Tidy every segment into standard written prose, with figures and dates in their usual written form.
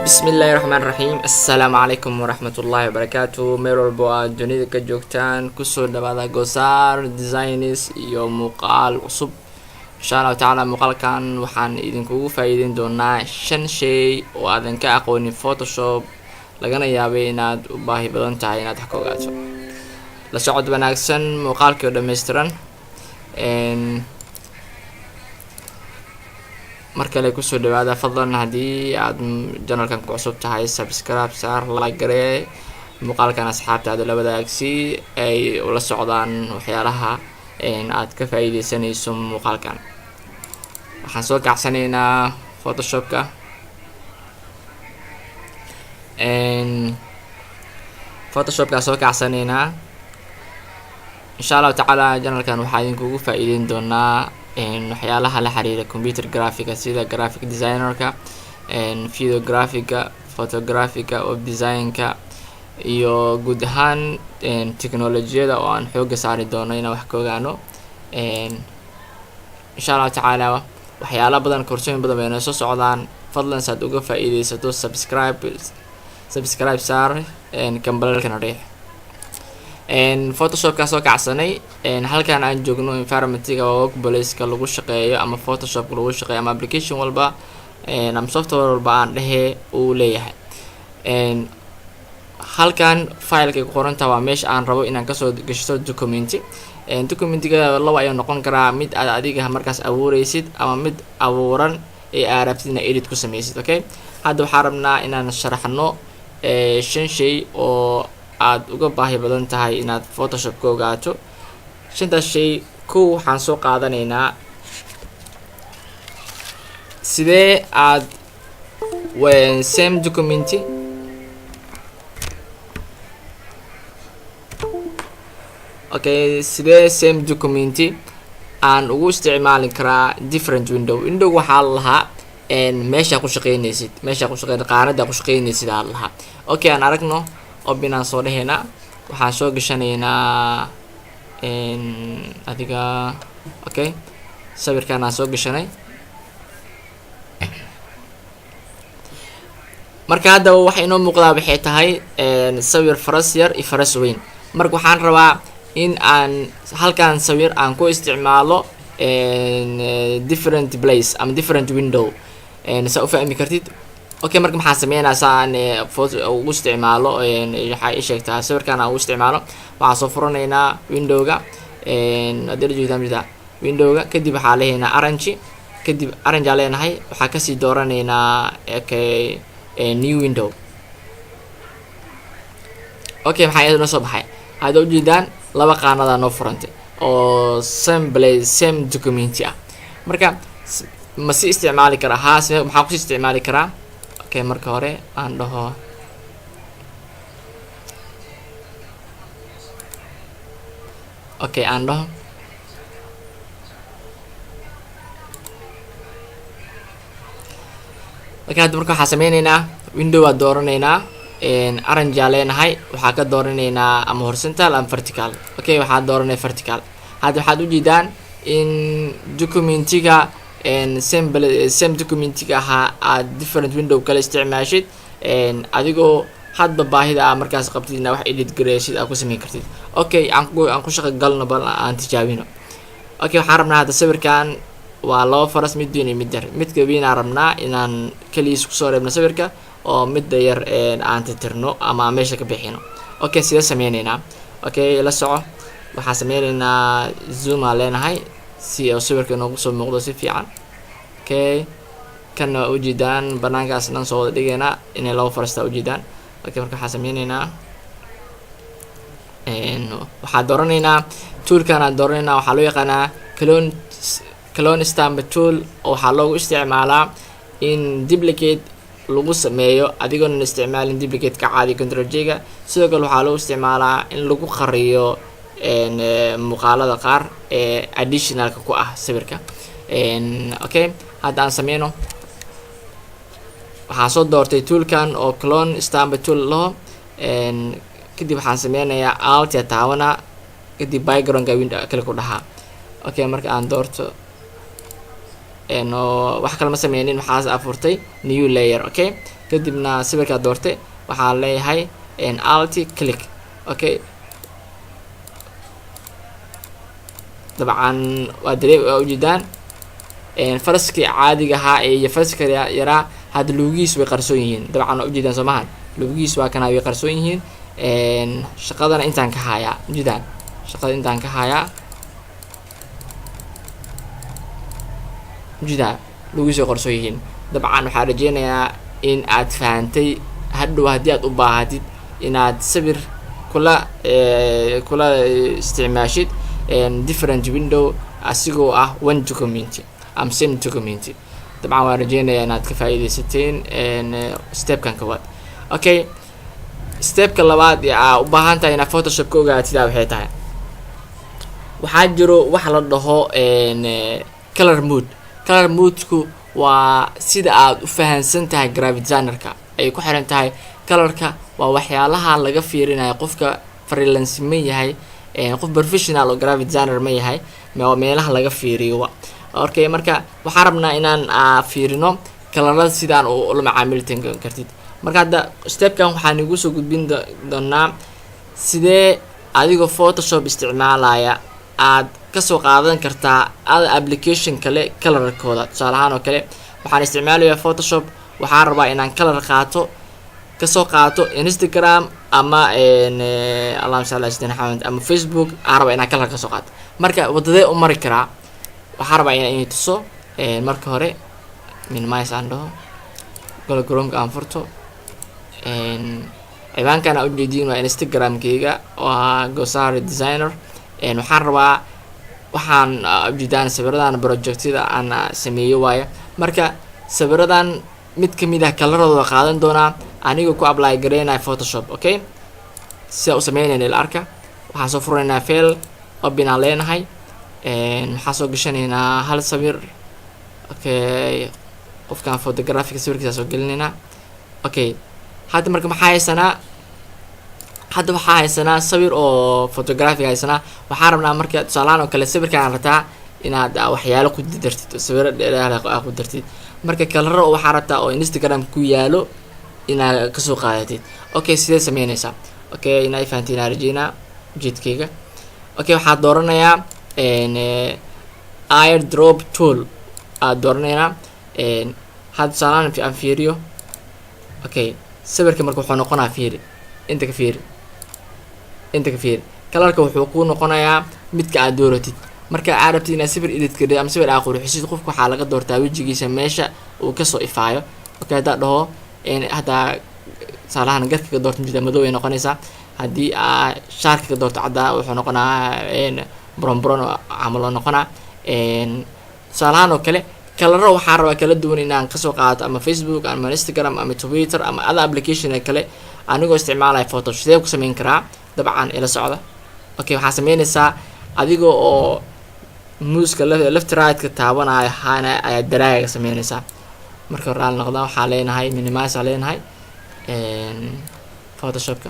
Bismillaahi raxmaan raxiim. Assalaamu calaykum waraxmatullaahi wabarakaatu. Meel walbo aad dunida ka joogtaan, kusoo dhawaada Gosaar Designs iyo muuqaal cusub. Insha Allahu tacaala, muuqaalkan waxaan idinkugu faa-iideyn doonaa shan shay oo aadan ka aqoonin Photoshop, lagana yaabay inaad u baahi badan tahay inaad wax ka ogaato. La socod wanaagsan muuqaalkii oo dhammaystiran. Mar kale kusoo dhawaada. Fadlan, haddii aad channelkan ku cusub tahay, subscribe saar, like garee muuqaalkan, asxaabtaada la wadaag si ay ula socdaan waxyaalaha aad ka faa-iideysanayso muuqaalkan. Waxaan soo kacsanaynaa Photoshopka. Photoshopka soo kacsanaynaa. Insha Allahu tacaala, channelkan waxaa idinkugu faa-iideyn doonaa waxyaalaha la xiriira computer graphica, sida graphic designerka, videographica, photographica, web designka iyo guud ahaan technolojiyada oo aan xooga saari doono inaan wax ka ogaano. Insha Allahu tacaala, waxyaala badan, koorsooyin badan bay noo soo socdaan. Fadlan, saad uga faa-iideysato, subscribe saar, gambaleelkana riix. Photoshopkaa soo kacsanay. Halkan aan joogno, environmentiga waa workplaceka lagu shaqeeyo ama Photoshopka lagu shaqeeyo ama application walba ama software walba aan dhehe uu leeyahay. Halkan fileka ku qorantaha waa meesha aan rabo inaan kasoo gashto documenti. Documentiga laba ayuu noqon karaa: mid aad adiga markaas abuureysid ama mid abuuran ee aad rabtid inaad edit ku sameysid. Okay, hadda waxaa rabnaa inaan sharaxno shan shay oo aad uga baahi badan tahay inaad Photoshop ka ogaato. Shantaas shay, kow, waxaan soo qaadanaynaa sidee aad same documenti, okay, sidee same documenti aan ugu isticmaali karaa different window. Window waxaa la lahaa meeshaa ku shaqeynaysid, meeshaa ku shaqeyn, qaanada ku shaqeynaysid aa lahaa. Okay, aan aragno. Open aan soo dhehaynaa, waxaan soo gashanaynaa adiga. Okay, sawirkan aan soo gashanay. Marka haddaba waxa inoo muuqdaa waxay tahay sawir faras yar iyo faras weyn. Marka waxaan rabaa in aan halkan sawir aan ku isticmaalo different place ama different window, saa u fahmi kartid. Okay, marka maxaan sameynaa sa aan photo ugu isticmaalo? Waxaa ii sheegtaa sawirkan aan ugu isticmaalo. Waxaan soo furanaynaa windowga. Haddii la joogtaa jeedaa windowga, kadib waxaa leeyahnaa arrange. Kadib arrange aa leenahay, waxaa kasii dooranaynaa, okay, new window. Okay, maxaa iyada noo soo baxay? Hadda ujeedaan laba qaanadaa noo furantay oo same place, same documenti ah. Marka ma si isticmaali karaa? Haa. Maxaa kusi isticmaali karaa? Okay, marka hore aan dhaho, okay, aan dhaho, okay. Hadda marka waxaa sameyneynaa, window aa dooranaynaa, arrange aa leenahay, waxaa ka dooranaynaa ama horizontal ama vertical. Okay, waxaa dooranay vertical. Hadda waxaad ujeedaan in documentiga same same documentiga ahaa aad different window kala isticmaashid, adigoo hadba baahida aa markaas qabtid inaa wax edit gareysid aad ku sameyn kartid. Okay, aan ku shaqo galno, bal aan tijaabino. Okay, waxaan rabnaa hadda sawirkan waa laba faras, mid weyn iyo mid yar. Midka weynaa rabnaa inaan keligiis kusoo reebno sawirka oo midda yar aan tirtirno ama aan meesha ka bixino. Okay, sidee sameyneynaa? Okay, la soco. Waxaan sameyneynaa, zoom aa leenahay si oo sawirka inoogu soo muuqdo si fiican. Okay, kanna waa ujeedaan, banaankaas dhan soo wada dhigeynaa inay laba farastaa ujeedaan. Okay, marka waxaan sameyneynaa, waxaa dooranaynaa toolkan aan dooranaynaa. Waxaa loo yaqaanaa clone stamp tool, oo waxaa loogu isticmaalaa in duplicate lagu sameeyo adigoon isticmaalin duplicate-ka caadi, Control J-ga. Sidoo kale waxaa loo isticmaalaa in lagu qariyo muuqaalada qaar ee additionalka ku ah sawirka. Okay, hadda aan sameyno. Waxaan soo doortay toolkan oo clone stamp tool laho. Kadib waxaan sameynayaa, Alt ya taawana, kadib backgroundka window kale ku dhahaa. Okay, marka aan doorto, wax kale ma sameynin, waxaas afurtay new layer. Okay, kadib Kadibna sawirkaa doortay, waxaa leeyahay alt click. Okay, dabcan waa daree, waa ujeedaan faraskii caadiga ahaa iyo faraska yaraa hadda lugihiis way qarsoon yihiin. Dabcan waa ujeedaan, soo mahan? Lugihiis waa kana, way qarsoon yihiin. Shaqadana intaan ka hayaa, ujeedaan, shaqada intaan ka hayaa, ujeedaa, lugihiis way qarsoon yihiin. Dabcan waxaa rajeynayaa in aad fahantay. Hadhow haddii aad u baahatid inaad sawir kula isticmaashid different window asigoo ah one document am same document, dabcan waan rajeynayaa inaad ka faa'iidaysateen stepkan kowaad. Okay, stepka labaad ee aa u baahan tahay inaad Photoshop ka ogaatida waxay tahay, waxaa jiro wax la dhaho color mode. Color modeku waa sida aad u fahansan tahay graphic designerka ay ku xiran tahay. Colorka waa waxyaalaha laga fiirinayo qofka freelance ma yahay, qof professional oo graphic designer ma yahay, waa meelaha laga fiiriyo. Okay, marka waxaan rabnaa inaan fiirino colorada sidaan ula macaamiltan kartid. Marka hadda stepkan waxaan igu soo gudbin doonaa sidee adigoo Photoshop isticmaalaya aad kasoo qaadan kartaa other application kale colorkooda. Tusaale ahaan oo kale, waxaan isticmaalayaa Photoshop, waxaan rabaa inaan color qaato, kasoo qaato Instagram ama, allahuma salli ala sayyidina Maxamed, ama Facebook aan rabaa inaan color kasoo qaato. Marka wadadee u mari karaa? Waxaan rabaa inaan ini tuso. Marka hore minimize aan dhaho, Google Chromeka aan furto. Ciwaankan aa ujeediin waa Instagramkeyga, waa Gosari Designer. Waxaan rabaa, waxaan ujeedaan sawiradan projectyada aan sameeyo waaye. Marka sawiradan mid kamid ah coloradooda qaadan doonaa anigoo ku apply gareynaya Photoshop. Okay, sidaa u sameynayna ila arka. Waxaan soo furanaynaa file, open aan leenahay, waxaan soo gashanaynaa hal sawir. Okay, qofkan photographic sawirkiisa soo gelinaynaa. Okay, hadda marka maxaa haysanaa? Hadda waxaa haysanaa sawir oo photographic haysanaa. Waxaan rabnaa marka, tusaalahaan oo kale, sawirkaan rabtaa inaad waxyaalo ku dartid, sawiro dheeraad ku dartid. Marka coloro waxaa rabtaa oo Instagram ku yaalo inaad kasoo qaadatid. Okay, sidee sameynaysaa? Okay, inaa fahantiin aan rajeynaa ujeedkeyga. Okay, waxaa dooranayaa eyedrop tool aad dooranaynaa. Hadda tusaalahaan aan fiiriyo. Okay, sawirka marka wuxuu noqonaa, fiiri inta ka, fiiri inta ka, fiiri colorka wuxuu ku noqonayaa midka aad dooratid. Marka aad rabtid inaad sawir edit gareyd ama sawir aad qurxisid, qofka waxaa laga doortaa wejigiisa meesha uu kasoo ifaayo. Okay, haddaa dhaho, haddaa tusaalahan garka ka doorto, mid madow ay noqonaysaa. Haddii aa shaarka ka doorto caddaa, wuxuu noqonaa brown, brown camal oo noqonaa. Tusaalahaan oo kale, coloro waxaa rabaa kala duwan inaan kasoo qaato ama Facebook ama Instagram ama Twitter ama other application kale anigoo isticmaalaya Photoshop. Sidee ku sameyn karaa? Dabcan ila socda. Okay, waxaa sameynaysaa adiga oo mouseka left right-ka taabanayo hana ayaa dragaga sameynaysaa. Marka hore raali noqda, waxaa leenahay minimize aa leenahay, Photoshopka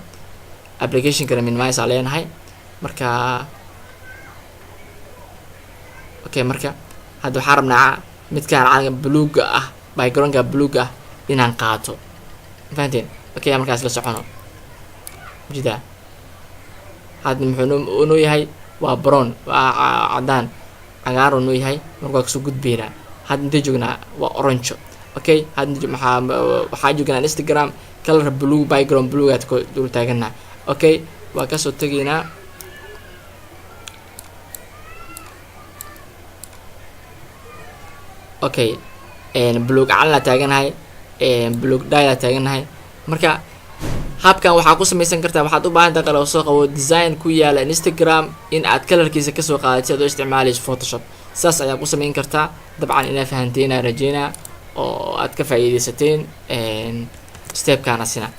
applicationkana minimize aa leenahay. Marka okay, marka hadda waxaan rabnaa midkaan calanka buluuga ah, backgroundka buluuga ah inaan qaato, fahanteen? Okay, markaas la socono jida. Hadda muxuu noo yahay? Waa brown, waa cadaan, cagaar noo yahay. Marka waa kasoo gudbeynaa. Hadda intee joognaa? Waa orange. Okay, hadda maxaa waxaa joognaa? Instagram color blue, background blue aad ku dul taaganaa. Okay, waa kasoo tegaynaa. Okay, blue calanaa taaganahay, blue dye taaganahay. Marka habkan waxaa ku samaysan kartaa, waxaad u baahan tahay qalab soo qabo design ku yaala Instagram in aad colorkiisa kasoo qaadatid adoo isticmaalayso Photoshop. Saas ayaa ku samayn kartaa. Dabcan inaa fahanteen aan rajeynaa oo aad ka faa'iidaysateen stepkan asina.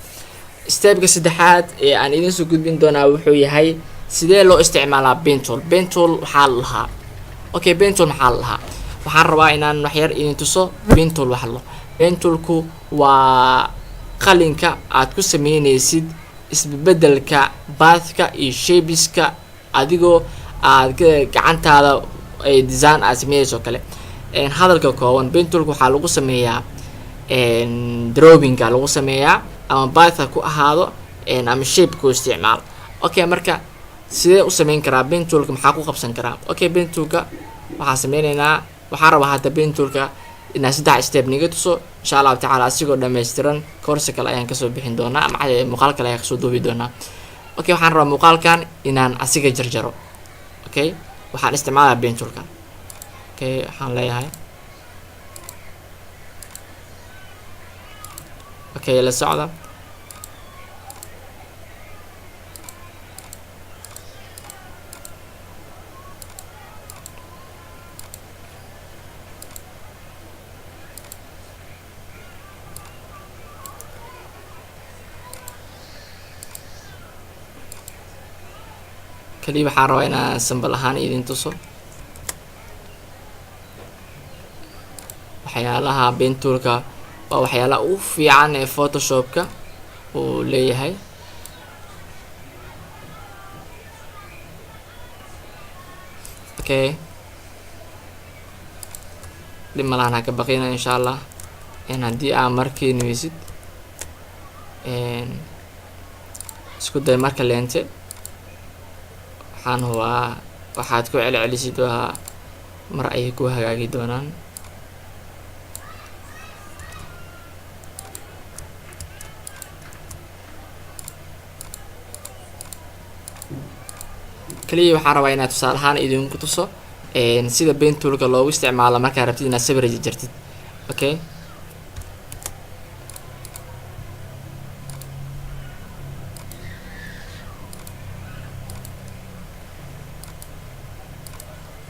Stepka saddexaad ee aan idin soo gudbin doonaa wuxuu yahay sidee loo isticmaalaa pen tool. Pen tool waxaa la lahaa, okay, pen tool maxaa la lahaa? Waxaan rabaa inaan waxyar idin tuso pen tool waxa lo. Pen toolku waa qalinka aad ku sameynaysid isbebedelka pathka iyo shapeska adigoo aad gacantaada ay design aad sameynayso kale. Hadalka kooban, pen toolka waxaa lagu sameeyaa Drawingka lagu sameeyaa ama path ku ahaado ama shape ku isticmaal. Okay, marka sidee u sameyn karaa pen toolka? Maxaa ku qabsan karaa? Okay, pen toolka waxaan sameyneynaa, waxaan rabaa hadda pen toolka inaan saddex step niga tuso. Insha Allahu tacaala, asigoo dhammaystiran course kale ayaan kasoo bixin doonaa ama muuqaal kale ayaan kasoo duubi doonaa. Okay, waxaan rabaa muuqaalkan inaan asiga jarjaro. Okay, waxaan isticmaalaya pen toolkan. Okay, waxaan leeyahay, okay, la socda. Kaliya waxaan rabaa inaan sample ahaan idin tuso waxyaalaha pen toolka. Waa waxyaalaha ugu fiican ee Photoshopka uu leeyahay. Okay, dhib malahan, ha ka baqina. Insha Allah, in haddii aa markii niweysid, isku day marka leente. Waxaan hubaa waxaad ku celcelisid waa mar ayay ku hagaagi doonaan. Kaliya waxaan rabaa inaad tusaale ahaan idinku tuso sida pen toolka loogu isticmaalo markaa rabtid inaad sawir jartid. Okay,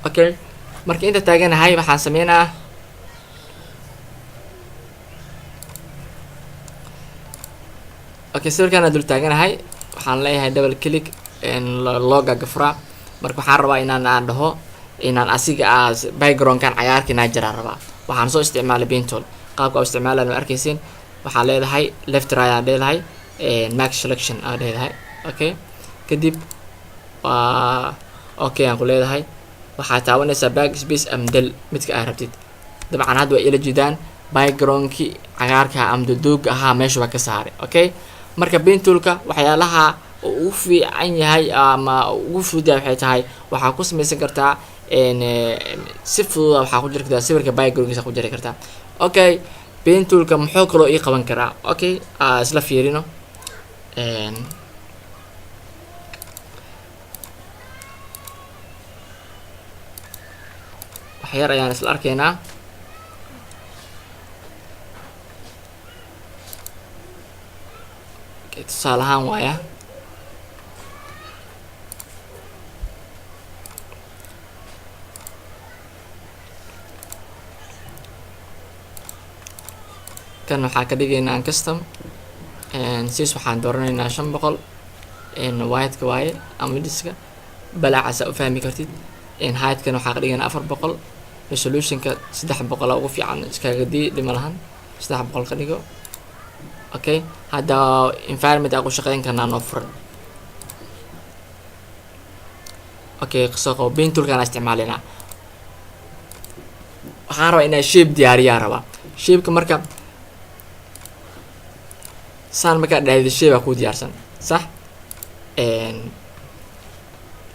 okay, marka inta taaganahay waxaan sameynaa, okay, sawirkaan dul taaganahay, waxaan leeyahay double click, looga gafra. Marka waxaan rabaa inaan aan dhaho inaan asiga a backgroundkan cagaarka inaan jiraa rabaa. Waxaan soo isticmaalay pen tool. Qaabka u isticmaalaan ma arkaysin. Waxaa leedahay left, right aa leedahay, mask selection aa leedahay. Okay, kadib waa okay aan ku leedahay. Waxaa taabanaysaa backspace ama del, midka aa rabtid. Dabcan hadda waa ila jeedaan, backgroundkii cagaarka ama dodooga ahaa meesha waa ka saaray. Okay, marka pen toolka waxyaalaha uu ugu fiican yahay ama ugu fudud yahay waxay tahay waxaa ku samaysan kartaa si fududa, waxaa ku jiri kartaa sawirka backgroundkiisa ku jiri kartaa. Okay, pen toolka muxuu kaloo ii qaban karaa? Okay, aa isla fiirino. Wax yar ayaan isla arkaynaa. Okay, tusaale ahaan waaya. Kan waxaa ka dhigaynaa custom sis, waxaan dooranaynaa 500 widthka waaye ama widthka balacaasa u fahmi kartid. Heightkana waxaa ka dhigaynaa 400, resolutionka 300 ugu fiican, iskaga dii dhima lahan, 300 ka dhigo. Okay, hadda environment aan ku shaqeyn karnaa noo furan. Okay, soo qabo pen toolkaan isticmaalaynaa. Waxaan rabaa inaan shape diyaariyaa rabaa. Shapeka marka saan markaa dhahdo, shape aa ku diyaarsan, sax?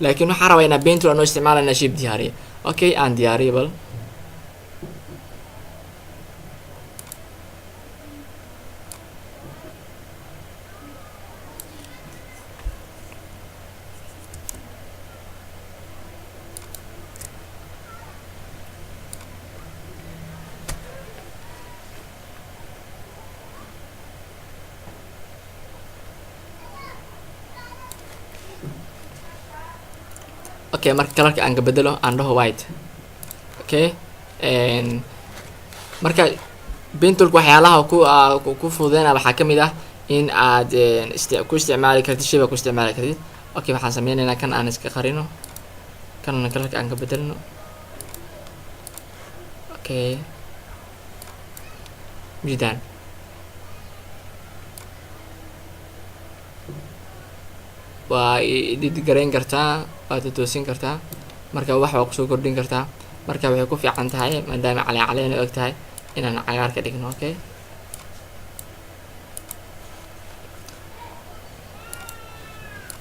Laakiin waxaan rabaa inaa pen tool anoo isticmaala inaa shape diyaariyo. Okay, aan diyaariyo bal. Okay, marka colorka aan ka bedelo, aan dhaho white. Okay, marka pen toolka waxyaalaha ku fududeynaya waxaa kamid ah in aad ku isticmaali kartid shape, ku isticmaali kartid. Okay, waxaan sameyneynaa kan aan iska qarino, kan colorka aan ka bedelno. Okay, jidaan waa edit garayn kartaa, waad toosin kartaa, marka wax waa kusoo kordhin kartaa. Marka waxay ku fiican tahay, maadaama caleen caleen u eg tahay, inaan cagaar ka dhigno. Okay.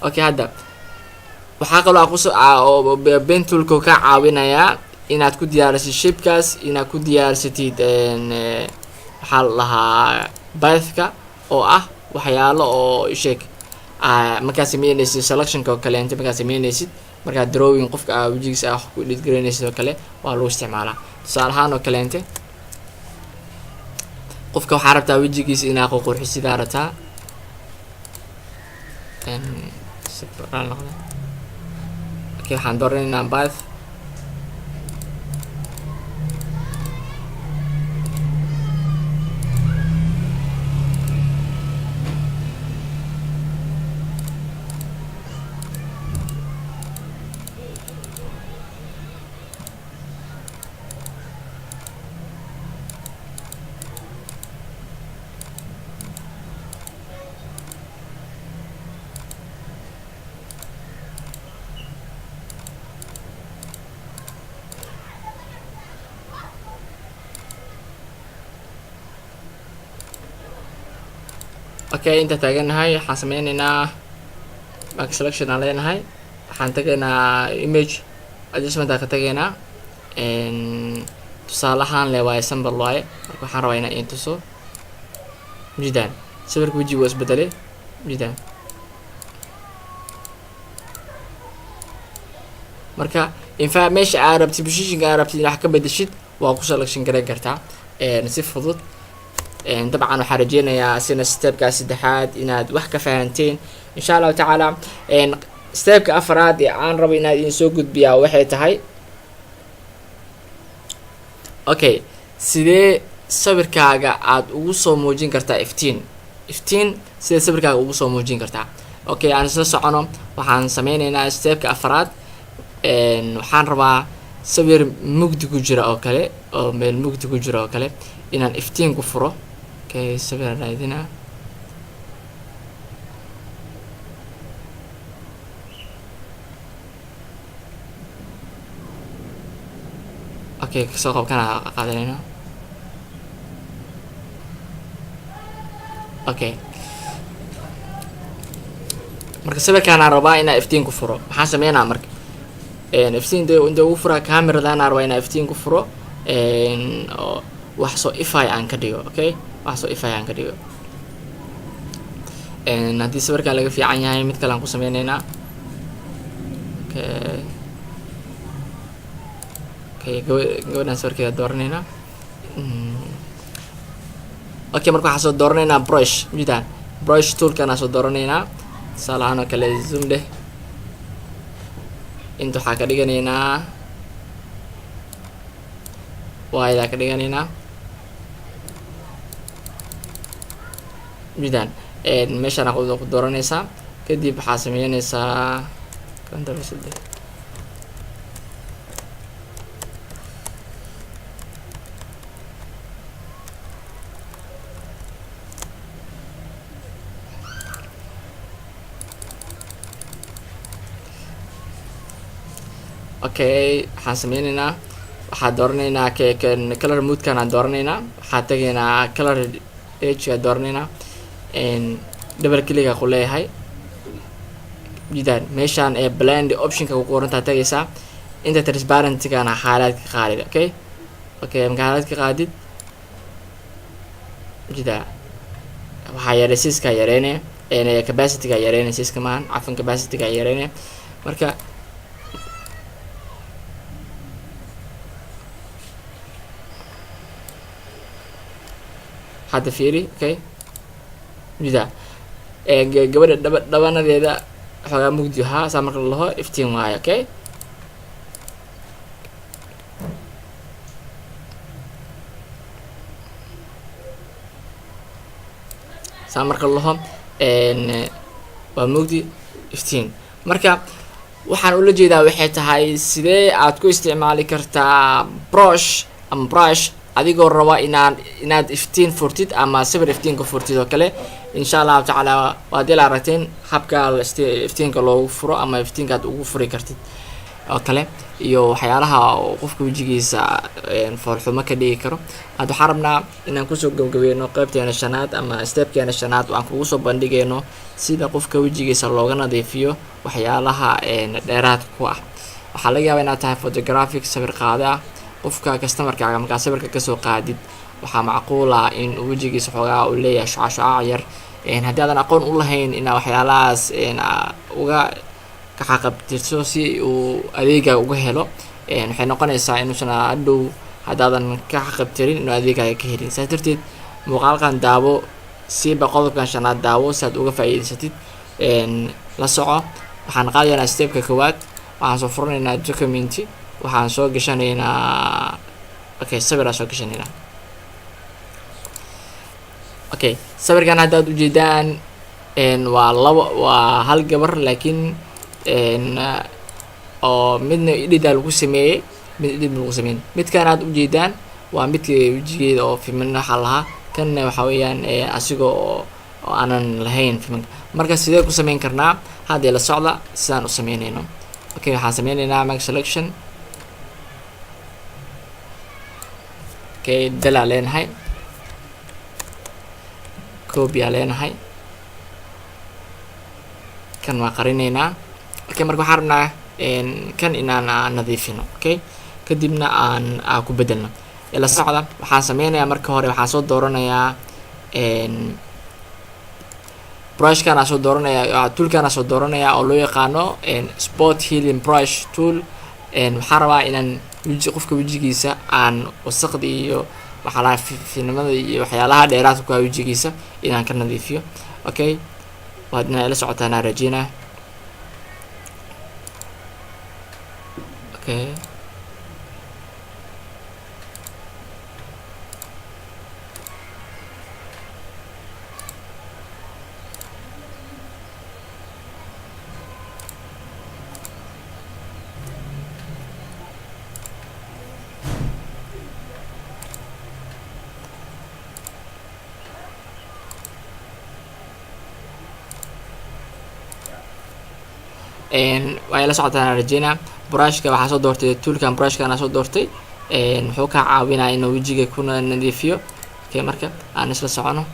Okay, hadda waxaa kaloo kusoo pen toolka ka caawinayaa inaad ku diyaarisid shapekaas, inaad ku diyaarsatid waxaa la dhahaa pathka, oo ah waxyaalo oo sheeg markaad sameynaysid selectionka oo kaleento, markaad sameynaysid, markaad drawing qofka aa wejigiisa aa wax ku edit gareynaysid oo kale, waa lagu isticmaalaa. Tusaale ahaan oo kaleente, qofka waxaa rabtaa wejigiisa inaa qurxisidaa rabtaa. Noqda. Okay, waxaan dooranaynaa path. Okay, inta taagannahay, waxaan sameyneynaa back selection aan leenahay. Waxaan tagaynaa image adjustment aan ka tagaynaa. Tusaale ahaan le waaye, sample waaye. Marka waxaan rabaa inaan in tuso jidaan sawirka wejiga waa isbedelay jidaan. Marka infa meesha aa rabtid, positionka aa rabtid in wax ka bedeshid, waa ku selection garan kartaa si fudud. Dabcan waxaan rajeynayaa sina stepka saddexaad inaad wax ka fahanteen, insha Allahu tacaala. Stepka afraad ee aan rabo inaad idin soo gudbiyaa waxay tahay, okay, sidee sawirkaaga aad ugu soo muujin kartaa iftiin? Iftiin sidee sawirkaaga ugu soo muujin kartaa? Okay, aan isla socono. Waxaan sameyneynaa stepka afraad. Waxaan rabaa sawir mugdi ku jira oo kale, oo meel mugdi ku jira oo kale, inaan iftiin ku furo. Okay, sawir raadina. Okay, kasoo qabkana qaadanayna. Okay, marka sawirkaanaan rabaa inaan iftiin ku furo. Maxaan sameynaa marka iftiin de inta ugu furaa? Cameradaan rabaa inaan iftiin ku furo oo wax soo ifay aan ka dhigo. Okay, wax soo ifay aan ka dhigo. Haddii sawirkan laga fiican yahay, mid kale aan ku sameyneynaa. Okay, gabadhan sawirkeeda dooraneynaa. Okay, marka waxaan soo dooranaynaa brush midaan, brush toolkan aan soo dooranaynaa. Tusaale ahaan oo kale, zoom dheh. Inta waxaa ka dhiganaynaa wide ka dhiganaynaa midaan. Meeshaan aa ku dooranaysaa, kadib waxaa sameynaysaa control saddex. Okay, waxaan sameyneynaa, waxaa dooranaynaa kan color modekan aan dooranaynaa. Waxaa tegaynaa color h aa dooranaynaa, double click ku leeyahay jidaan. Meeshaan ee blend optionka ku qorantaa tagaysaa. Inta transparentygana xaalaad ka qaadid. Okay, marka xaalaad ka qaadid jida, waxaa yaray sizeka yareyne, opacityga yareyne, sizeka maahan, cafan, opacityga yareyne. Marka hadda fiiri. Okay, jida gabadha dhaba dhabanadeeda xoogaa mugdi ahaa, saa marka lalaho iftiin waayo. Okay, saa marka lalaho waa mugdi, iftiin. Marka waxaan ula jeedaa waxay tahay, sidee aad ku isticmaali kartaa brush ama brush adigoo raba inaad iftiin furtid ama sawir iftiinka furtid oo kale? Insha Allahu tacaala waad ila aragteen habka iftiinka loogu furo ama iftiinka aad ugu furi kartid. oo kale iyo waxyaalaha qofka wejigiisa foolxumo ka dhigi karo. Hadda waxaan rabnaa inaan kusoo gabgabeyno qeybteena shanaad ama stepkeena shanaad oo aan kugu soo bandhigayno sida qofka wejigiisa looga nadiifiyo waxyaalaha dheeraadka ku ah. Waxaa laga yaabaa inaad tahay photographic sawir qaade ah. Qofka customerkaaga markaa sawirka kasoo qaadid, waxaa macquul ah in uu wejigiisa xoogaa uu leeyahay shuca shucaac yar. Haddii aadan aqoon u lahayn inaa waxyaalahaas uga kaxaqabtirto si uu adeegaaga uga helo, waxay noqonaysaa inuusan hadhow haddaadan ka xaqabtirin inuu adeegaaga ka helin. Saas darteed muuqaalkan daawo, siiba qodobkan shanaad daawo si aad uga faa'iidaysatid. La soco, waxaan qaadaynaa stepka koowaad. Waxaan soo furanaynaa documenti, waxaan soo gashanaynaa, okay, sawiraan soo gashanaynaa. Okay, sawirkan haddaad ujeedaan waa labo, waa hal gabar, laakiin oo midna edit-aa lagu sameeyey, mid edit lagu sameyn. Midkan aad ujeedaan waa midka wejigeeda oo fiman waxaa lahaa, kanna waxa weeyaan asiga oo aanan lahayn fimanka. Marka sidee ku sameyn karnaa? Haddii la socda sidaan u sameynayno. Okay, waxaan sameyneynaa make selection. Okay, dalaa leenahay, copy aa leenahay, kan waa qarinaynaa. Okay, marka waxaan rabnaa kan inaan nadiifino, okay, kadibna aan ku bedelno. Ila socda, waxaan sameynayaa marka hore waxaan soo dooranayaa brushkan aan soo dooranaya, toolkan aan soo dooranaya oo loo yaqaano spot healing brush tool. Waxaan rabaa inaan weji qofka wejigiisa aan wasaqda iyo waxyaalaha finimada iyo waxyaalaha dheeraadka ku ah wejigiisa inaan ka nadiifiyo. Okay, waad inaa ila socotaan aan rajeynaa. Okay, waa ila socotaan aan rajeynaa. Brushka waxaa soo doortay toolkan, brushkan soo doortay, wuxuu kaa caawinaa inuu wejiga kuna nadiifiyo. Okay, marka aan isla socono,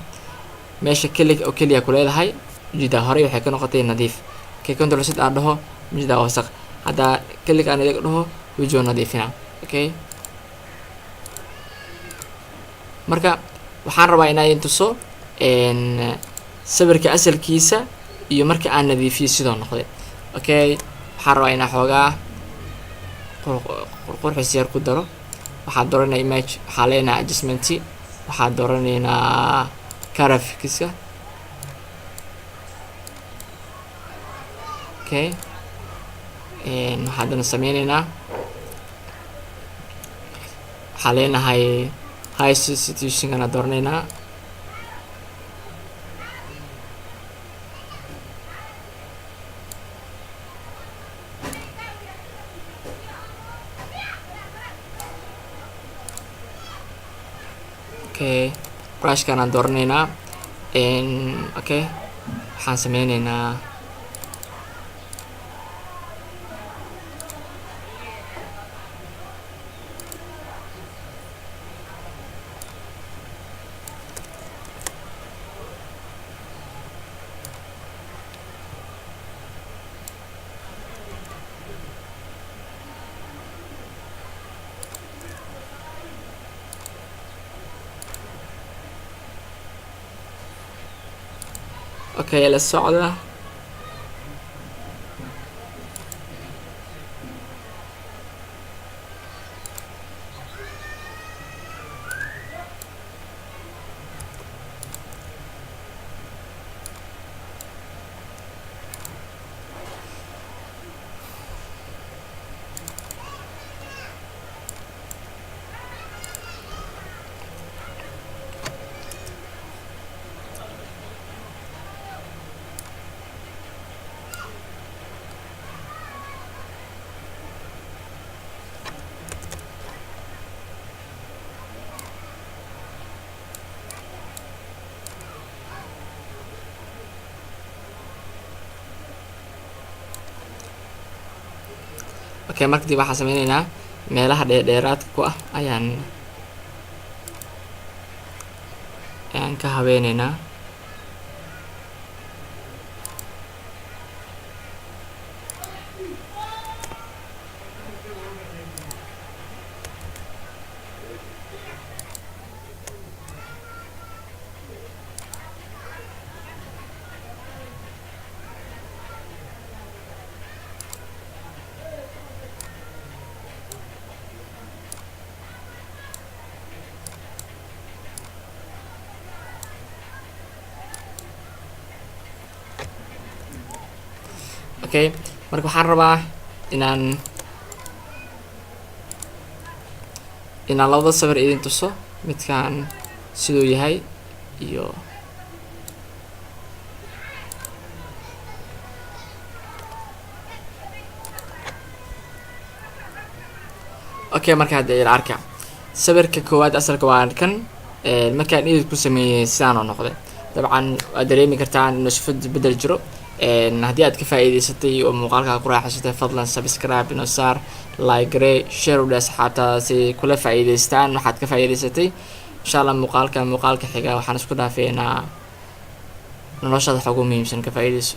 meesha keli oo keliya ku leedahay ujeedaa horey waxay ka noqotay nadiif. Okay, control z aan dhaho, ujeedaa wasaq. Haddaa click aan idaga dhaho, wejigo nadiifina. Okay, marka waxaan rabaa inaa idin tuso sawirka asalkiisa iyo marka aan nadiifiyo sidoo noqday. Okay, waxaan rabaa inaa xoogaa qurqurxis yar ku daro. Waxaan dooranaa image, waxaa leenahay adjustment, waxaan dooranaynaa graphics-ka. Okay, waxaan sameyneynaa, waxaa leenahay high saturation-kana dooranaynaa. Okay, brushkan aan dooranaynaa. Okay, waxaan sameyneynaa, okay, la socda. Okay, marka dib waxaan sameyneynaa meelaha dheerdheeraadka ku ah ayaan ka habeyneynaa. Okay, marka waxaan rabaa inaan labada sawir idin tuso, midkaan siduu yahay iyo okay. Marka hadda ila arka sawirka koowaad, asalka waa kan. Markaan edit ku sameeyey sidaan oo noqday, dabcan waad dareemi kartaan inuu sifad bedel jiro. Haddii aad ka faa'iidaysatay oo muuqaalkaa ku raaxaysatay, fadlan subscribe inoo saar, like garee, share u dheh asxaabtaada si kula faa'iidaystaan waxaad ka faa'iidaysatay. Insha Allah muuqaalka xiga waxaan isku dhaafeynaa. Noloshaada waxa ugu muhiimsan ka faa'iidayso.